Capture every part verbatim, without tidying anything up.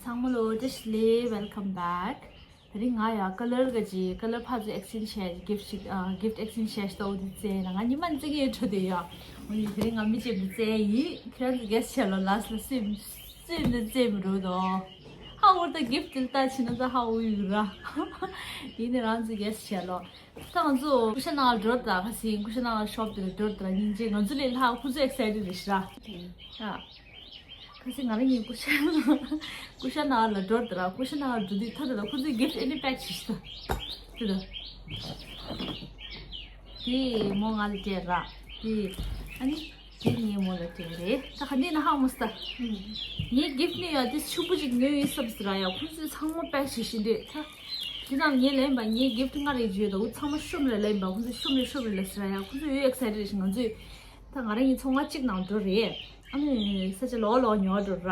ཚང་མ་ལོ་བཀྲ་ཤིས་བདེ་ལེགས། Welcome back. དེ་རིང་ང་ཡ་ཀ་ལར་ག་ཅི་ཀ་ལར་ཕར་ཚུར་ཨེག་སི་ཅེན་ཇི་བྱས། གིཕ་ཊི་ཅིག་ཨ་གིཕ་ཊི་ཨེག་སི་ཅེན་ཇི་བྱས་ཤི་ཏོ། འོ་དེ་བཙལ་ན་ང་ཉི་མ་འཛིན་གྱི་ཡོད་འགྲོ་དེ་ཡ། འོ་དེ་དེ་རིང་ང་མི་གཅིག་པུ་བཙལ་ཡིན། ཁྱེད་རང་ཚོ་གེ་སི་བྱས་ལོ། ལ་སི་ལ་སུས་སུས་འདི་བཙལ་མི་འགྲོ་དོ། ཧ་འུར་ད་གིཕ་ཊི་དེ་ལྟ་ཕྱིན་ན་ད་ཧ་འུར་ཡོད་ར། ཡིན་ནི་རང་ཚོ་གེ་སི་བྱས་ལོ། ད་ང་ཚོ་ཀུ་ཤ་ནང་ལ་འགྲོ་དང་ཁ་སིང་ཀུ་ཤ་ནང་ལ་ཤོབ་དེ་ལ་འགྲོ་དང་སྙིང་རྗེ། ང་ཚོ་ལས་ལྷག་ཁོ་ཚོ་ཨེག་སའི་ཊེཌ་རེད་ཤི་ར། ཨ། ཁ་སིང་ང་རང་གཉིས་ཀུ་ཤ་ནང་ཀུ་ཤ་ནང་ལ་འགྲོ་དང་ཀུ་ཤ་ནང་ལ་འགྲོ་དུས་ད་ད་ལ་ཁོ་ཚོའི་གིཕ་ཊི་ཨེ་ནི་པེག་བྱེད་ཤི་ད། དེ་ད། དེ་མོ་ང་ལ་སྤྲད་ར། དེ་ཨ་ནི། དེ་ངའི་མོ་ལ་སྤྲད་རེད། ད་ག་འདི་ན་ཧ་མོ་སྟ། ངའི་གིཕ་ཊི་ནི་ཡ་དེ་ཕྱུག་པོ་ཅིག་ཉོས་ཡིན་བསམ་སི་ར་ཡ། ཁོ་ཚོས་ཚང་མ་པེག་བྱེད་བཞིན་འདུག་ད། དེ་ནང་ངས་ལེན་པ་ངའི་གིཕ་ཊི་ལྔ་རེ་བརྗོད་འདུག་ཚང་མ་ཤོམ་རེ་ལེན་པ། ཁོ་ཚོས་ཤོམ་རེ་ཤོམ་རེ་ལ་སི་ར་ཡ། ཁོ་ཚོས་ཡོད་ཨེག་སའི་ཊེཌ་རེད་ཤི། ང་ཚོས་ད་ང་རང་གཉིས་ཚོང་ཁང་གཅིག་ནང་འགྲོ་རེད། ཨ་ནི་ས་ཆ་ལོག་ལོག་ཉོ་འགྲོ་ར།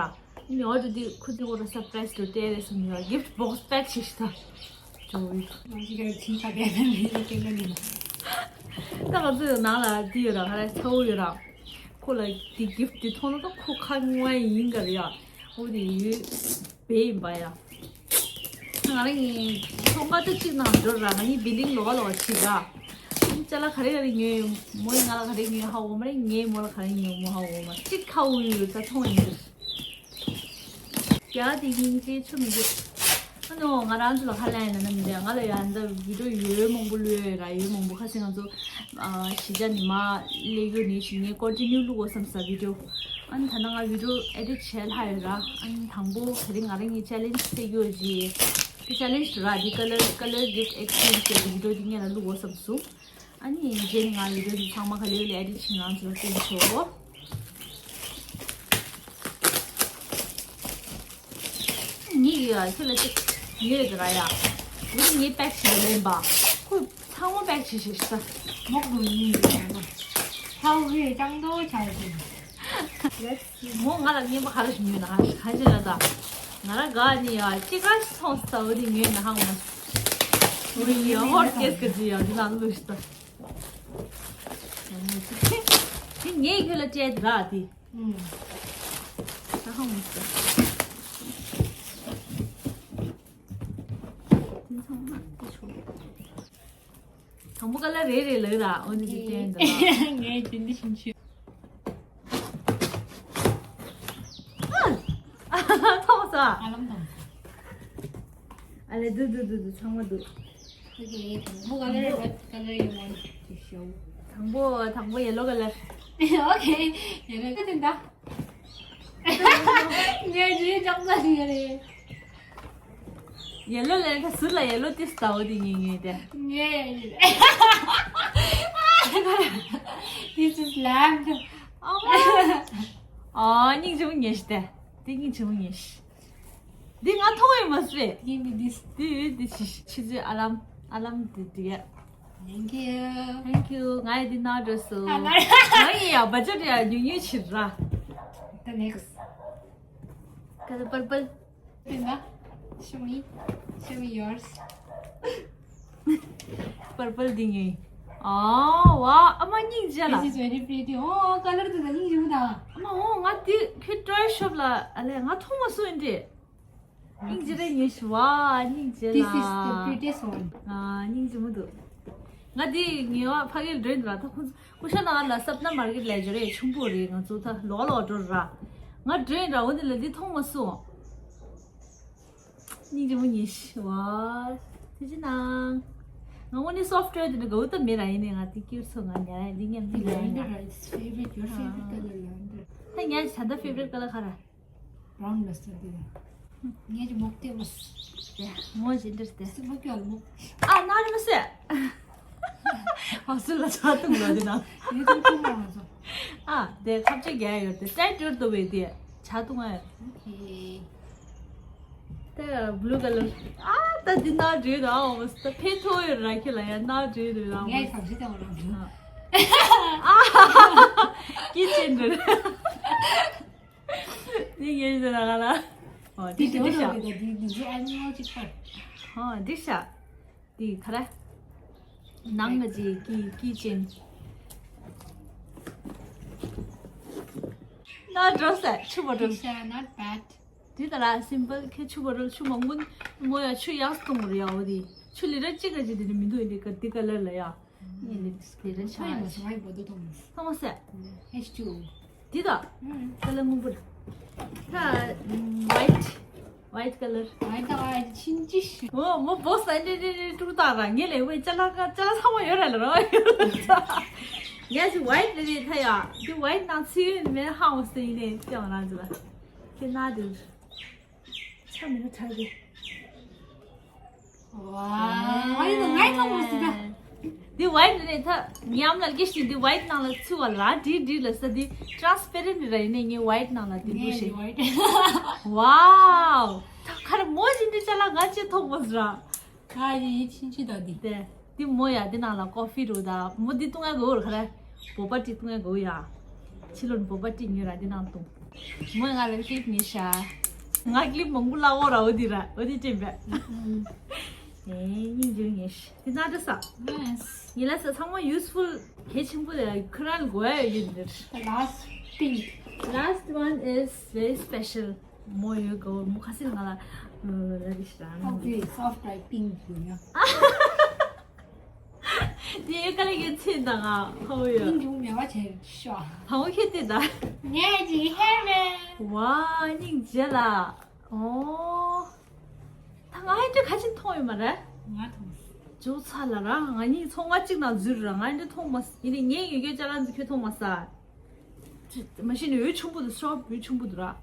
ཉོ་འགྲོ་དུས་ཁོ་ཚོས་ཁོ་ར་སར་པ་རའི་སི་རུ་སྤྲད་རེད་བསམ་ཡོད། གིཕ་ཊི་བོག་སི་པེག་བྱེད་ཤི་ད། ཇོ་བི། ང་ཅི་ག་ཚིག་ཁ་བསྡད་ན་མི་ལ་སྐད་ཆ་མི་འདུག་ད་ང་ཚོའི་ནང་ལ་འདི་ཡོད་ར། ང་ར་ཚ་བོ་ཡོད་ར། ཁོ་ལ་འདི་གིཕ་ཊི་འདི་མཐོང་ན་ད་ཁོ་ཁ་ཉོ་བ་ཡིན་ག་རེ་ཡ། འོ་དེ་ཡོད་བེ་ཡིན་པ་ཡ། ང་རང་གི་ཚོང་ཁང་དེ་གཅིག་ནང་འགྲོ་ར། ང་གཉིས་བི་ལིང་ལོག་ལོག་བྱེད་ག་ཅ་ལག་ག་རེ་ག་རེ་ཉོས་ཡོད། མོ་ཡིས་ང་ལ་ག་རེ་ཉོས་ཧ་གོ་མ་རེད། ངས་མོ་ལ་ག་རེ་ཉོས་མོ་ཧ་གོ་མ། གཅིག་ཁ་འུ་ཡོད་ད་མཐོང་ཡིན་འདིར། རྒྱ་དེ་སྙིང་རྗེ་ཆུ་མི་འདུག་ཨ་ནོ་ང་རང་ཚོ་ལ་ཁ་ལན་ན་ན་མི་འདུག་ང་ལ་ཡང་འདི་བི་ཌི་ཡོ་ཡོད་མང་པོ་བླུགས་ཡོད་ར། ཡོད་མང་པོ་ཁ་སེང་ང་ཚོ་ཨ་གཞིས་ཆགས་ནས་མར་སླེབས་ཡོད་ནི་ཞིག་ངས་ཀོན་ཊི་ནིའུ་བླུགས་དགོས་བསམ་ས་བི་ཌི་ཡོ། ཨ་ནི་ད་ནང་ང་བི་ཌི་ཡོ་ཨེ་ཌིཊ་བྱས་ལྷག་ཡོད་ར། ཨ་ནི་དང་པོ་དེ་རིང་ང་རང་གི་ཆེ་ལེན་ཇི་སེ་ཡོད་ཅི། དེ་ཆེ་ལེན་ཇི་ར། དེ་ཀ་ལར་ཀ་ལར་གིཕ་ཊི་ཨེག་སི་ཅེན་ཇི་བྱས་བི་ཌི་ཡོ་དེ་ངས་ལ་བླུགས་དགོས་བསམ་སོང་། ཨ་ནི་རྗེས་ནས་ང་བི་ཌི་ཡོ་འདི་ཚང་མ་ག་ལེ་ག་ལེ་ཨེ་ཌིཊ་བྱེད། ང་ཚོ་ལ་སྟོན་ཆོག་ངས་ཡ་ཁྱོད་ལ་ཅིག་ཉོས་ཡོད་ར་ཡ། འོ་དེ་ངས་པེག་བྱེད་ལེན་པ། ཁོས་ཚང་མ་པེག་བྱེད་ཤེས་ཤི་ད། མོག་གུ་ཡིན་ཡིན་ཡང་ན། ཧའུ་ཝེ་ཀྲང་ཏོ་ཆ་ཡིན། མོ་ང་ལ་རྔན་པ་ག་རེ་ཞིག་ཉོས་ན་ཧ་ཧ་ཅི་ལ་ད། ང་ར་ག་ནི་ཡ་ཅི་ག་ཞིག་མཐོང་སི་ད། འོ་དེ་ཉོས་ན་ཧ་མ། འོ་ཡ་ཧོར་ཀེས་ག་ཅི་ཡ་འདི་ནང་ལུས་ཤི་ད། དེ་ངས་ཁྱོད་ལ་སྤྲད་དེ་ར་དེ། ཨུམ། ད་ཧ་མ་སི། དེ་ཚང་མ་དེ་ཆོག་དང་པོ་ཀ་ལར་རེ་རེ་ལབ་ར། འོ་འདི་འདི་བསྟན་འདི་ལ། ངས་དེ་འདི་བཞིན་ཆུ། ཨ། ཐོག་ས། ཨ་ལམ་དང་། ཨ་ལེ་འདུག་འདུག་འདུག་འདུག་ཚང་མ་འདུག་ཨོ་ཁེ། དང་པོ་ཀ་ལར་what color you want to show? དང་པོ་དང་པོ་ཡེ་ལོ་ཀ་ལར། ཨོ་ཁེ། ཡེ་ལོ་ཀ་དེ་འདྲ། ངས་ཇི་ཅང་ཙ་ཞིག་ཡོད་རེད། ཡེ་ལོ་ལ་ཁ་ཟུར་ལ་ཡེ་ལོ་ཏིས་ལྟ་བུ་དེ་ངས་ངས་དེ། ངས། This is lamb. ཨ་སྙིང་རྗེ་མོ་ཉེ་ཤི་དེ། དེ་སྙིང་རྗེ་མོ་ཉེ་ཤི། འདི་ང་མཐོང་ཡོད་མ་རེད། Give me this. འདི་འདི་ཕྱི་ཕྱི་ཚོའི་ཨ་ལམ་ཨ་ལམ་འདི་འདི། Thank you. Thank you. ང་ཡི་འདི་ན་འགྲོ་སོ། ཨ་ན། ང་ཡི་ཡ་བ་ཇེཊ་ཡ་ཉུང་ཉུང་ཕྱིར་ར། The next. Color purple. དེ་ན། Show me. Show me yours. Purple འདི་ངའི། ཨ་ཝ་ཨ་མ་སྙིང་རྗེ་ལ། This is very pretty. Oh, color དེ་ད་སྙིང་རྗེ་མོ་ད། ཨ་མ་འོ་ང་འདི་ཁྱོད་ཊོའི་ཤོབ་ལ་ཨ་ལས་ང་མཐོང་མ་སོང་ཡིན་ཏེ། སྙིང་རྗེ་རེད་ཉེ་ཤི་བ། སྙིང་རྗེ་ལ། This is the prettiest one. ཨ་སྙིང་རྗེ་མོ་འདུག་ང་འདི་ངེས་པ་ཕ་གིར་འགྲོ་ཡིན་འདུག་ལ། ད་ཁོང་ཚོ་ཀུ་ཤ་ནང་ལ་སབ་ན་མར་ཀེཊ་ལས་འཇོ་རེད། ཆུང་པོ་རེད། ང་ཚོ་ད་ལོག་ལོག་འགྲོ་ར། ང་འགྲོ་ཡིན་ར། འོ་འདི་ལ་འདི་མཐོང་མ་སོང་། སྙིང་རྗེ་མོ་ཉེ་ཤི་བ། ཐུགས་རྗེ་གནང་། ང་དངོས་གནས་སོབ་ཊི་ཝེར་དེ་འདྲ་དགའ་བོ་ད་མེད་ར། ཡིན་ནའི་ང་དེ་སྐྱིད་སོང་། ང་ཉལ་ཡ་འདི་ཉམས་འདི་ཉལ་ཡ། Lavender is favorite. Your favorite color lavender. ད་ཉལ་ད་ད་ཕེ་ཝ་རི་ཊི་ཀ་ལར་ག་ར། Brown ལ་སོ་དེ། ངས་ཀྱི་མོག་ཏེ་མོ། དེ་མོ་ཇི་འདྲ་སྟེ། སི་མོ་ཀྱོ་མོ། ཨ་ན་རི་མ་སེ། ཨ་སུ་ལ་ཆ་ཏུང་ལ་དེ་ན། ཡུ་ཏུ་ཁུ་མ་མ་སོ། ཨ་དེ་ཁབ་ཆ་རྒྱ་ཡོད་དེ་སེ་ཊི་ཡོད་དོ་བས་དེ་ཆ་ཏུང་ཨ། ཨོ་ཁེ། ད་བླུ་ཀ་ལར། ཨ་ད་འདི་ན་འདྲེ་ར་འོ་མ་སི་ད་ཕེ་ཐོ་ཡོད་ར་ཁྱེད་ལ་ཡ་ན་འདྲེ་ར་འོ་མ་སི། ངས་ཁབ་ཆ་ཏུང་ར་འདྲེ། ཨ་ཀི་ཅན་འདྲེ། འདི་ངའི་ཟེར་ན་ག་ལ། ཨོ་འདི་འདི་ཤ་འདི་ཤ། འདི་འདི་ཨ་ནི་ཅིག་ཁར། ཨོ་འདི་ཤ། འདི་ག་ར། ནང་ང་ཅི་ཀི་ཀི་ཅན། ན་འགྲོ་ས་ཆུ་བ་འགྲོ། This is not bad. འདི་ད་ལ་སིམ་པལ་ཁྱེད་ཆུ་བ་རོལ་ཆུ་མང་པོ་མོ་ཡ་ཆུ་ཡག་གཏོང་རེ་ཡ་འོ་དེ་ཆུ་ལི་ར་གཅིག་ག་ཅིག་དེ་ནི་མི་འདུག་འདི་ག་འདི་ག་ལར་ལ་ཡ། ཡིན་ལི་ལི་ར་ཆ་ཡ་ཆ་ཡ་བོ་དོ་ཐོང་ཐོང་སེ། ཧེ་ཆུ། འདི་ད་ཀ་ལར་མང་པོ་ལ་ད་ཝའིཊ། White color. White, white, ཆིན་ཅི་ཤི། ཨོ་མོ་བོ་སན་ཏེ་ཏེ་ཏེ་ཀྲུ་ཏ་ར་ངེ་ལེ་ཝེ་ཅ་ལ་ཀ་ཅ་ལ་ཚང་མ་ཡོད་ར་ལ་རོ། ཡ་ཅི་ཝའིཊ་ལེ་ལེ་ཐ་ཡ་དེ་ཝའིཊ་ནང་ཚུ་ཡོད་མེད་ཧ་འོ་སེ་ཡིན་ནེ་ཅི་ཡང་རང་ཅི་ལ་ཁྱེད་ན་དེ་ཆ་མི་ན་ཆ་གི། ཝའི་ད་ངའི་ཐོག་མ་སི་ད། འདི་ཝའིཊ་རེད་ད། ཉམས་ལ་སྐྱེ་ཞིང་འདི་ཝའིཊ་ནང་ལ་ཚུད་པ་ལ་འདྲིས་འདྲིས་ལ་ས་འདི་ཊ་རན་སི་པེ་རེན་ཊི་ར་ཡིན་ནས་ངས་ཝའིཊ་ནང་ལ་འདི་འདུ་ཤེས། ཝའིཊ། ཝའོ། ད་ཁར་མོ་ཅི་འདྲི་ཅ་ལག་ང་ཅི་ཐོག་མ་སི་ར། ཁ་ཡི་ཆིན་ཆི་ད་འདི། དེ་འདི་མོ་ཡ་འདི་ནང་ལ་ཀོ་ཧྥི་རུ་ད་མོ་འདི་བཏུང་ཡ་གོ་ར་ཁ་ར། བོ་པ་ཏི་བཏུང་ཡ་གོ་ཡ། ཕྱི་ལོན་བོ་པ་ཏི་ཉོས་ར་འདི་ནང་བཏུང་། མོས་ང་ལ་ཀླིབ་ཉེས་ཤག་ང་ཀླིབ་མང་པོ་བརླག་འོ་ར་འོ་དི་ར་འོ་དི་དྲན་པས། ཨེ་སྙིང་རྗེ་ཉེས་ཤག་འདི་ན་འདྲ་ས། ངས་ལ་ས་ཚང་མ་ཡུ་སི་ཕུལ་གལ་ཆེན་པོ་ལ་ཁོ་རང་ལ་དགོས་ཡ་ཡོད་འདིར། The last pink. Last one is very special. མོ་ཡོད་གོ་མོ་ཁ་སིལ་ང་ལ་ལ་རི་ཤི་ར། How very soft, I pink you know. དེ་ཡོད་ག་ལ་ཡོད་ཚེ་ད་ང་ཧོ་ཡོད། སྙིང་རྗེ་མོ་མེད་པ་བྱས་ཤོག་བ་མོ་ཁྱེད་དེ་ད། ངས་ཅི་ཧེ་རེད། ཝ་སྙིང་རྗེ་ལ། ཨོ། ད་ང་ཧེ་འདྲ་ཁ་ཆེན་མཐོང་ཡོད་མ་རེད། ང་མཐོང་། ཇོ་ཚ་ལ་ར་ང་གཉིས་ཚོང་བ་གཅིག་ནང་འཛུལ་ར་ང་འདྲ་མཐོང་མ་ཡིན་ནི་ངས་ཡོད་རྒྱུ་ཅ་ལག་འཛུལ་ཁྱོད་མཐོང་མ་ས། མ་གཞི་ནས་འོད་ཆུང་པོ་འདུག་ཤོབ་འོད་ཆུང་པོ་འདུག་ར།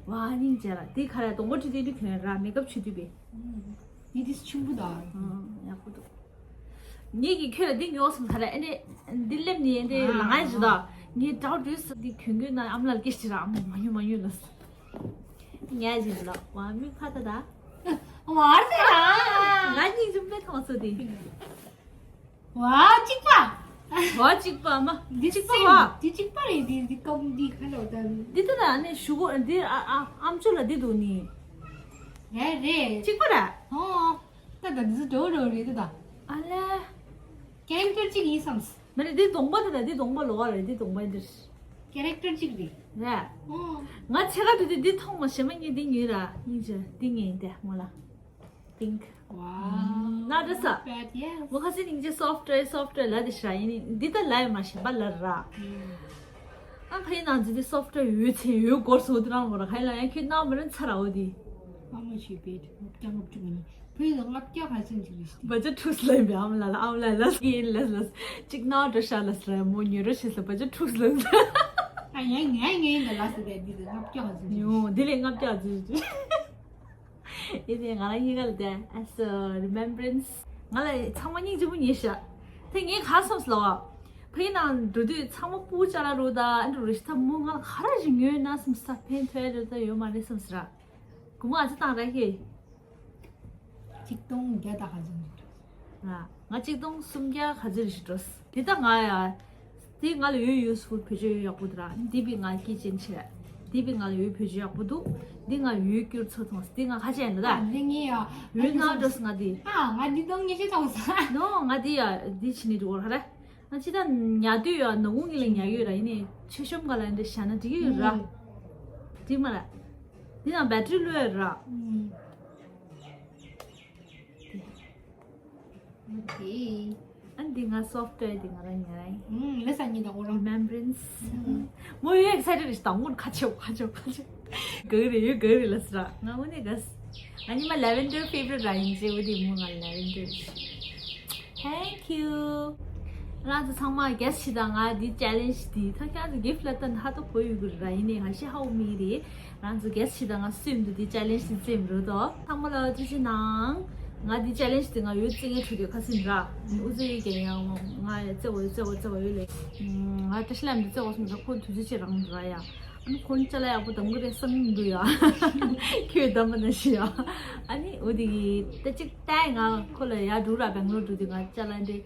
ཝ་སྙིང་རྗེ་ལ་དེ་ཁ་ར་སྡོང་པོ་ཁྲི་དེ་འདྲ་གྱོན་ར་མེ་ཀབ་བྱེད་དུས་པས། འདི་དེ་ཆུང་པོ་དང་། ཡག་པོ་འདུག་ངེད་ཀྱིས་ཁྱོད་ལ་འདི་ཉོ་སོང་ད་ར་ཨེ་ནས་འདི་སླེབས་ནས་འདི་ལ་ངའི་ཇི་ད་ངས་འདྲ་བོ་འདྲ་ས་འདི་གྱོན་གྱོན་ན་ཨམ་ལགས་སྐད་ཆ་ར་ཨམ་མ་ཉོ་མ་ཉོ་ལ་ས། ངའི་ཇི་ལ་ཝ་མི་ཁ་ད་ད། ཝ་ཟེར་ར། ང་གཉིས་ཅུང་པའི་ཐོག་སོ་དེ། ཝའོ་གཅིག་པ། ཝའོ་གཅིག་པ་མ། འདི་གཅིག་པ་སེམས་བ། འདི་གཅིག་པ་རེད། འདི་འདི་ཀོང་འདི་ཁ་ལོ་ད། འདི་ད་ད་ནས་ཞུ་གོ་འདི་ཨ་ཨ་ཨམ་ཅོག་ལ་འདི་འདུག་ནི། རེད་རེད། གཅིག་པ་ར། ཧོ། ད་ད་འདི་འགྲོ་འགྲོ་རེད་ད། ཨ་ལེ། ཀེ་རེག་ཊར་གཅིག་ཡིན་བསམས། མ་རེད་འདི་གདོང་པ་ད་ད་འདི་གདོང་པ་ལོགས་རེད་འདི་གདོང་པ་འདི། ཀེ་རེག་ཊར་གཅིག་རེད། རེད། ཧོ། ང་ཚེ་ག་དུས་འདི་འདི་མཐོང་མ་ཞེ་མ་ངས་འདི་ཉོས་ར་སྙིང་རྗེ་འདི་ངས་འདི་མོ་ལ། Pink. Wow. ན་འདྲ་ས། Not bad, yes. མོ་ཁ་སི་ནིང་ཅེ་soft toy soft toy ལ་དེ་ཤ་ཡིན་འདི་ད་ལ་ཡ་མ་ཤེས་པ་ལ་ར། ཨ་ཁ་ཡིན་ནང་འཛི་དེ་soft toy ཡོད་ཚེ་ཡོད་སྐོར་སོ་དེ་རང་མོ་ར་ཁ་ཡིན་ལ་ཡང་ཁྱོད་ནང་མ་རན་ཚ་ར་འོ་དེ། How much you paid? ལྔ་བརྒྱ་ལྔ་བཅུ་ང་གཉིས། བོད་ལ་ལྔ་བརྒྱ་ཁ་སི་ནིང་ཅེ་རེད་ཤི། བ་ཅ་ཁྲུས་ལ་ཡིན་པའི་ཨམ་ལ་ལ་ཨམ་ལ་ལ་སི་ཡིན་ལ་ལ་ཅིག་ན་འདྲ་ཤ་ལ་སི་ར་མོ་ཉོ་ར་ཤི་ལ་བ་ཅ་ཁྲུས་ལ་སི། ཨ་ཡ་ངའི་ངའི་ཡིན་ད་ལ་སི་དེ་འདི་ལ་ལྔ་བརྒྱ་ཁ་སི་ནིང་ཅེ། ཡོ་འདི་ལས་ལྔ་བརྒྱ་འཛི་ཅི། ཨེ་ནས་ང་རང་གཉིས་ཀ་ལ་དེ་as a remembrance ང་ལ་ཚང་མ་སྙིང་རྗེ་མོ་ཉེས་ཤག་དེ་ངས་ག་སོང་ལ་བ། ཕ་གི་ནང་འགྲོ་དུས་ཚང་མ་སྤུ་ཅ་ལག་རུ་ད་ཨ་འགྲོ་རེ་ཤི་ཐ་མོ་ང་ལ་ག་ར་ཞིག་ཉོས་ན་སམ་ས་ཕན་ཐོགས་རེ་ད་ཡོད་མ་རེད་སམ་ས་ར། གུ་མ་ཨ་ཅི་བཏང་ར་ཧེ། ཆིག་སྟོང་བརྒྱ་དང་ག་ཚོད་འགྲོ། ང་ང་གཅིག་སྟོང་སུམ་བརྒྱ་ག་ཚོད་རེ་ཞིག་འགྲོ། དེ་ད་ང་ཡ། དེ་ང་ལ་ཡོད་ཡོད་སུ་བེད་སྤྱོད་ཡག་པོ་འདུག་ར། འདི་བི་ང་ཀི་ཅན་ཆེ། འདི་བི་ང་ལ་ཡོད་བེད་སྤྱོད་ཡག་པོ་འདུག་འདི་ང་ཡོད་སྐྱུར་ཚོ་ཐོང་འདི་ང་ཁ་ཅན་ལ་ད། ཨ་འདི་ངས་ཡ། ཡོད་ན་འགྲོ་ང་འདི། ཨ་ང་འདི་སྟོང་ཉི་ཤུ་ཐོང་ས། ནོ་ང་འདི་ཡ་འདི་ཕྱི་ནས་འགྲོ་གོ་ར་ཁ་ར། ང་ཅི་ད་ཉ་དུས་ཡ་ནོ་གུང་གི་ལ་ཉ་ཡོད་ར་ཡིན་ནས་ཆེ་ཤོམ་ག་ལ་འདི་ཤ་ན་འགྲིག་གི་ཡོད་ར། འགྲིག་མ་ར། འདི་ནང་བེ་ཊི་རི་ལོ་ཡོད་ར། Okay. ཨ་འདི་ང་soft toy འདི་ང་རང་ཉར་ཡིན། ལས་ས་ཉིན་དང་འོ་རང་remembrance. མོ་ཡོད་excited རེད་དང་མོ་ཁ་ཆེ་ཁ་ཆེ་ཁ་ཆེ། ག་རེ་ཡོད་ག་རེ་ལ་ས་ར་ང་འོ་ནས་ག་ས། ང་ཉི་མ་lavender favorite ར་ཡིན་ཅེ་འོ་དེ་མོ་ང་lavender། Thank you. ང་ཚོ་ཚང་མ་guess བྱེད་དང་ང་འདི་challenge འདི་ད་ཁྱེད་ཚོ་gift ལ་ད་ཧ་ཏོ་གོ་ཡོད་གི་ར་ཡིན་ནས་ང་ཤི་ཧའོ་མི་རེད། ང་ཚོ་guess བྱེད་དང་ང་སུས་འདུག་འདི་challenge འདི་རྩེད་མི་རོ་དོ། ཚང་མ་ལ་ཐུགས་རྗེ་གནང་། ང་འདི་challenge འདི་ང་ཡོད་རྩེད་ངན་འཁྲུག་གི་ཁ་སིན་ར། ཨུ་ཙི་ཡི་གེ་ཡང་ང་ཡ་རྩེ་བ་རྩེ་བ་རྩེ་བ་ཡོད་ལེ། ང་བཀྲ་ཤིས་ལམ་འདི་རྩེ་བ་སོང་ད་ཁོ་ཐུགས་རྗེ་ཆེ་རང་འདུག་ར་ཡ། ཨ་ནི་ཁོ་ནི་ཅ་ལག་ཡག་པོ་དང་གི་རེད་བསམ་འདུག་ཡ། ཁྱོད་གདམ་པ་ན་ཤི་ཡ། ཨ་ནི་འོ་དེ་གི་ད་ཅིག་ལྟ་ཡ་ང་ཁོ་ལ་ཡ་འགྲོ་ར་བེང་ལོར་འགྲོ་དུས་ང་ཅ་ལག་འདི་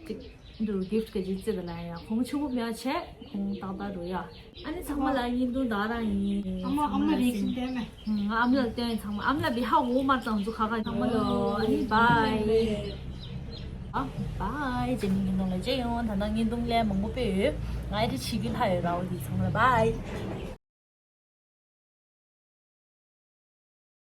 ཅིག་འདུག gift ག་ཅིག་རྩེ་ད་ལ་ཡ་ཁོང་ཆུང་ངུ་མེད་བྱས་ཁོང་ཏག་ཏག་འགྲོ་ཡ། ཨ་ནི་ཚང་མ་ལ་བརྙན་ཐུང་ད་རང་ཡིན། ཨ་མ་ཨ་མ་reaction སྟོན་མེད། ང་ཨམ་ལགས་སྟོན་ཚང་མ་ཨམ་ལགས་བི་ཧ་འོ་མར་ཙང་འཛུགས་ཁ་ཁ་ཚང་མ་ལོ་ཨ་ནི་bye. ཨ་bye ཇེ་ནི་བརྙན་ཐུང་ལ་མཇལ་ཡོང་ད་ནང་བརྙན་ཐུང་ལས་མང་པོ་སྤེལ་ཡོད། ང་ཨེ་ཌིཊ་བྱེད་རྒྱུ་ལྷག་ཡོད་ར་འོ་དེ་ཚང་མ་ལ་bye.